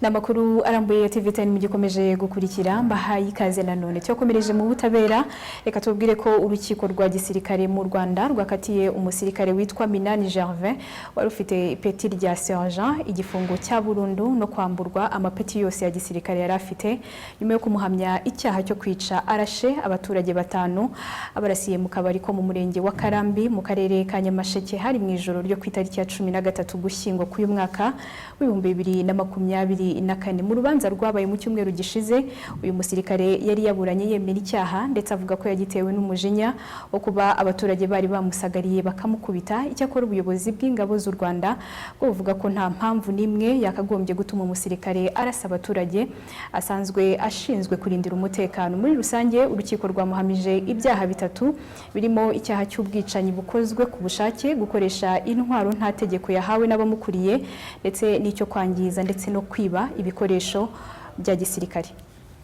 Ni amakuru arambuye ya TV 10 mugikomeje gukurikira, mbahaye ikaze nanone. Cyokomereje mu butabera, reka tubwire ko urukiko rwa gisirikare mu Rwanda rwakatiye umusirikare witwa Minani Gervais wari ufite ipeti rya sergent igifungo cya burundu no kwamburwa amapeti yose ya gisirikare yari afite, nyuma yo kumuhamya icyaha cyo kwica arashe abaturage batanu abarasiye mu kabari ko mu murenge wa Karambi mu karere ka Nyamasheke. Hari mu ijoro ryo ku itariki ya 13 Gushyingo k'uyu mwaka w'2024. Mu rubanza rwabaye mu cyumweru gishize, uyu musirikare yari yaburanye yemera icyaha, ndetse avuga ko yagitewe n'umujinya wo kuba abaturage bari bamusagariye bakamukubita. Icyakora ubuyobozi bw'ingabo z'u Rwanda bwo buvuga ko nta mpamvu n'imwe yakagombye gutuma umusirikare arasa abaturage asanzwe ashinzwe kurindira umutekano. Muri rusange, urukiko rwamuhamije ibyaha bitatu birimo icyaha cy'ubwicanyi bukozwe ku bushake, gukoresha intwaro nta tegeko yahawe n'abamukuriye, ndetse n'icyo kwangiza ndetse no kwiba ibikoresho bya gisirikare.